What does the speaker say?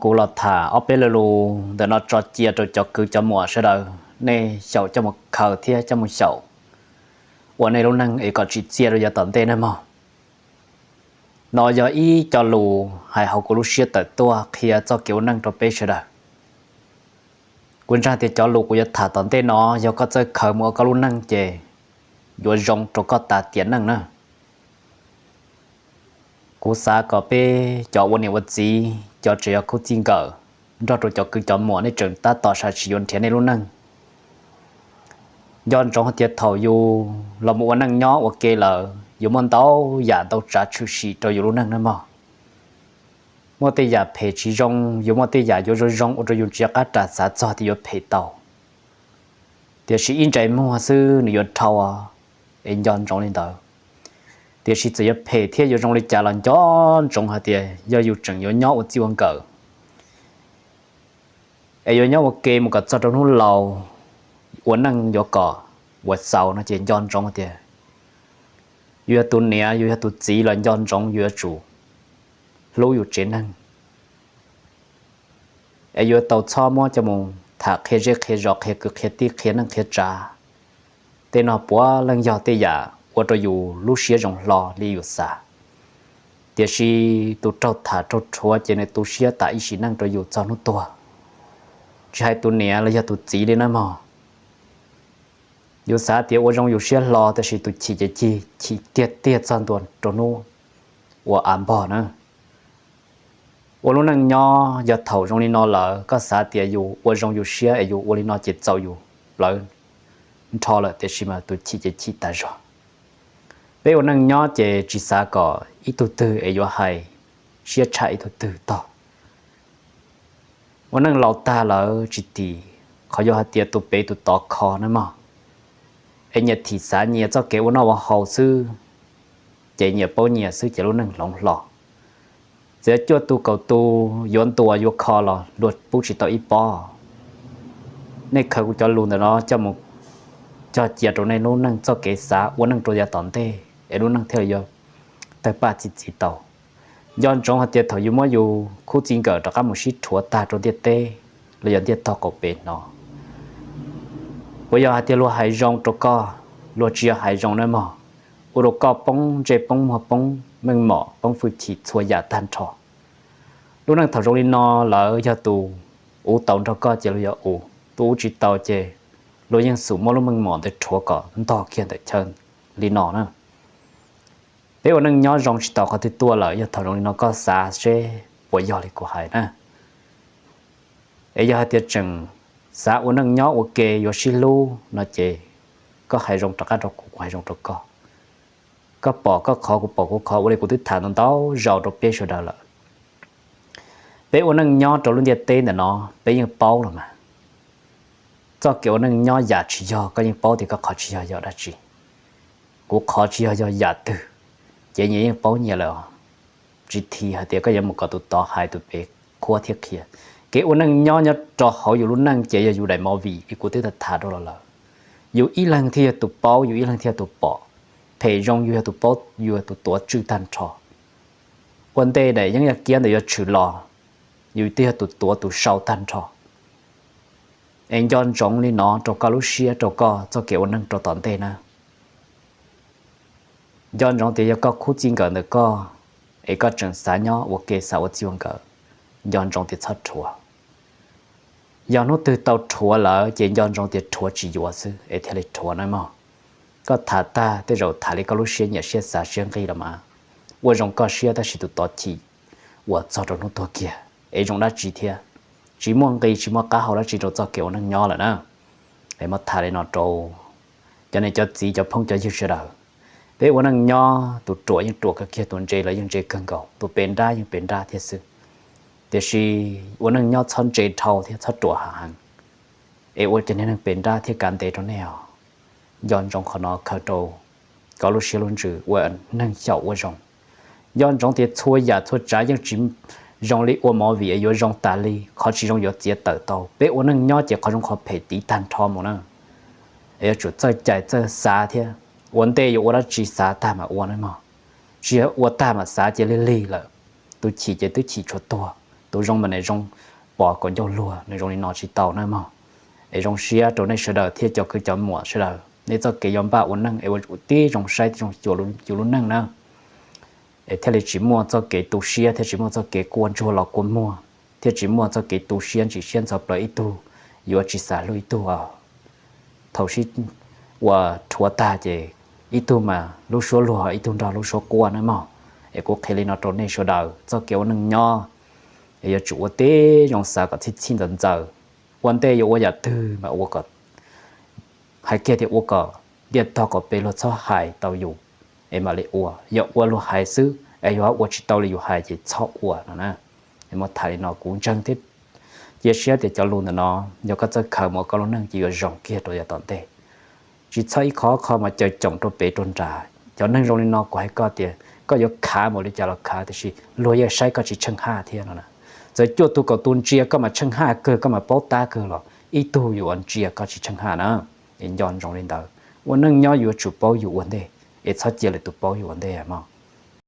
Kuv los tham ob peb lo lus ntawm no tso cia rau cov kwv cov muam sawv daws nej xyaum coj mus khaws thiab coj mus xyaum ua nej lub neej es kom tsim txiaj rau yav tom ntej nawb mog. No yog ib co lus hais hauv kuv lub siab tawm tuaj qhia txoj kev ua neej rau peb sawv daws. Kuv ntseeg tias cov lus kuv yuav tham tom ntej no yog koj txawj khaws mus ua koj lub neej ces yuav zoo rau koj tas tiam neej na. Kuv xav kom peb cov ua niam ua txiv, cov tseem yog khub txij nkawm, nrog rau cov kwv cov muam nej tseem tab tom sam sim yuav nrhiav nej lub neej, nco ntsoov hais tias thaum yus los mus ua neej nyob ua ke lawm yus muaj ntau yam ntau tsav tshwm sim rau yus lub neej nawb mog. Muaj tej yam phem tsis zoo, yus muaj tej yam yuav zoo zoo ua rau yus tsis nco qab ras xav txog tias yuav phem tau. Tiam sis ib ntsais muag xwb nws yuav dhau, es nco ntsoov li ntawd. Tiam sis txawm yuav phem thiab yuav zoo li cas los nco ntsoov hais tias yog yus tseem yuav nyob ua txij ua nkawm es yuav nyob ua ke mus kom txog rau hnub laus, ua neej yuav kom ua xaus no ces nco ntsoov tias yus yog tus niam yus yog tus txiv los nco ntsoov yus yuav tsum hlub yus tsev neeg. Es yuav tau txhob muab coj mus tham qhia zej qhia zos qhia kwv qhia tij qhia neej qhia tsav. Tej no puav leej yog tej yam ua rau yus lub siab zoo hlo li yus xav. Tiam sis tus raug tham raug rhuav ces nws tu siab tas ib sim neej rau yus txog hnub tuag. Tsis hais tus niam los yog tus txiv li nawb mog. Yus xav tias ua zoo yus siab hlo tab sis tus chim ces chim tiag tiag txog ntua rau hnub ua av npog na. Ua lub neej nyob yog thaum zoo li no lawm koj xav tias yus ua zoo yus siab es yus ua li no ces txaus yus plawv nrho lawm tiam sis mas tus chim ces chim tas zog. Peb ua neej nyob ces tsis xav kom ib tug twg es yuav hais siab tshaj ib tug twg tog. Ua neej laus tag lawm tsis tim qhov yuav hais tias tus pem tus tod kho nawb mog. Es nyias thim xav nyias txoj kev ua noj ua haus xwb, ces nyias paub nyias xwb ces lub neej hloov hlo. Txawm cuaj tus kaum tus yuav ntuas yuav kho los luag pub tsis tau ib pob. Nej khaws kuv cov lus ntawm no coj mus cog cia rau nej lub neej txoj kev xav ua neej rau yav tom ntej es lub neej thiaj li yuav tawg paj txi txiv tau. Nco ntsoov hais tias thaum yus muab yus khub txij nkawm rov qab mus sib rhuav tag rau ntiaj teb los yog ntiaj tog qaum pem no, puas yog hais tias luag hais zoo rau koj? Luag tsis yog hais zoo nawb mog. Ua rau koj poob ntsej poob muag poob meej mom poob hwj chim txhua yam tag nrho. Lub neej thaum zoo li no lawm yog tus uv tau nrog koj ces luag yuav uv, tus uv tsis tau ces luag yeej xum muab lub meej mom ntawd rhuav kom ntog kiag ntawm chaw li no na. Peb ua neej nyob zoo tsis tau qhov twg tuaj lawm yog thaum zoo li no koj xav seb puas yog li kuv hais na. Es yog hais tias tseem xav ua neej nyob ua ke yuav sib hlub no ces koj hais zoo rov qab rau kuv, kuv hais zoo rau koj. Koj pom koj qhov kuv pom kuv qhov, ua li kuv twb tham ntau ntau zaus rau peb sawv daws lawm. Peb ua neej nyob rau lub ntiaj teb ntawm no peb yeej paub los mas, txoj kev ua neej nyob yam tsis yog koj yeej paub tias koj qhov tsis yog yog dab tsi, kuv qhov tsis yog yog yam twg, ces nyias yeej paub nyias lawm. Tsis tim hais tias koj yuav mus kom tus tod hais tus pem qhuab thiab qhia. Kev ua neej nyob nyob rau hauv yus lub neej ces yog yus daim movie li kuv twb tham rau los lawm. Yus ib leeg thiaj yog tus paub, yus ib leeg thiaj yog tus pom. Phem zoo yus yog tus paub, yus yog tus tuav tswj tag nrho. Ua ntej daim yeeb yaj kiab ntawd yuav tshwm los, yus twb yog tus tuav tus sau tag nrho. Es nco ntsoov li no rau koj lub siab rau koj txoj kev ua neej rau tom ntej na. Nco ntsoov tias yog koj khub txij nkawm ntawm koj, es koj tseem xav nyob ua ke xav ua txij ua nkawm, nco ntsoov tias txhob rhuav. Yog hnub twg tau rhuav lawm ces nco ntsoov tias rhuav tsis yuav xwb es thiaj li rhuav nawb mog. Koj tham tag tej zaum tham li koj lub siab nyiam siab xav siab nqig los mas, ua zoo koj siab tab sis tus tod chim uas txog rau hnub tuag kiag es zoo dab tsi thiab? Tsis muaj nqi tsis muaj qab hau dab tsi rau txoj kev ua neej nyob lawm na. Es muab tham li no rau cov niam cov txiv cov phooj cov ywg sawv daws. Peb ua neej nyob tus ruam yeej ruam kawg kiag, tus ntse los yeej ntse kawg nkaus, tus pes nrab yeej pes nrab thiab xwb. Tiam sis ua neej nyob txhob ntse dhau thiab txhob ruam hav heev, es ua cov niag neeg pes nrab thiab kav ntev rau nej os. Nco ntsoov qhov no khaws rau koj lub siab lub ntsws ua neeg xyaum ua zoo. Nco ntsoov tias txhua yam txhua tsav yeej tsis zoo li ua movie es yuav zoo tas li, qhov tsis zoo yuav txiav tawm tau. Peb ua neej nyob ces qhov zoo qhov phem tiv tag nrho mus na. Es yuav tsum txawj cai txawj xav thiab, ua ntej yuav ua dab tsi xav tag mam ua nawb mog. Tsis yog ua tag mam xav ces lig lig lawm, tus chim ces twb chim tshuav tuag. Tus zoo mas nws zoo pom kom ncauj luag, nws zoo li no tsis tau na mog. Es zoo siab rau nej sawv daws thiab cov kwv cov muam sawv daws, nej txoj kev yuav npaj ua neej es ua tib zoo saib tib zoo xyuas yus lub neej na, es thiaj li tsis muaj txoj kev tu siab thiab tsis muaj txoj kev kua ntsuag los kua muag, thiab tsis muaj txoj kev tu siab ntsim siab ntxhov plawv ib tug, yuav tsis xav hlub ib tug os. Thaum sib ua rhuav tag ces ib tug mas lub suab luag ib tug nrog lub suab quaj na mog. Es kuv qhia li no rau nej sawv daws, txoj kev ua neej nyob es yuav tsum ua tib zoo xav kom txhij txhij ntxaws ntxaws. Ua ntej yuav ua yam twg mas ua kom, hais kiag tias ua kom ntiaj tog kom pes luag txhob hais tau yus es mam li ua. Yog ua luag hais xwb es yog ua tsis tau li yus hais ces txhob ua no na. Muab tham li no kuv ntseeg thiab cia siab tias cov lus ntawm no yog koj txawj khaws mus ua koj lub neej ces yuav zoo kiag rau yav tom ntej. Tsis txhob ib qho qho mas caws coom rau pem rau nrad. Cov neeg zoo li no kuv hais koj tias koj yuav khav mus li cas los khav, tiam sis luag yeej saib koj tsis tsheej haj thiab no na. Txawm cuaj tus kaum tus ntsia koj mas tsheej haj kawg, koj mas paub tab kawg los ib tug yuav ntsia koj tsis tsheej haj na. Es nco ntsoov li ntawd, ua neej nyob yuav tsum paub yus ua ntej, es txhob cia lwm tus paub yus ua ntej mog.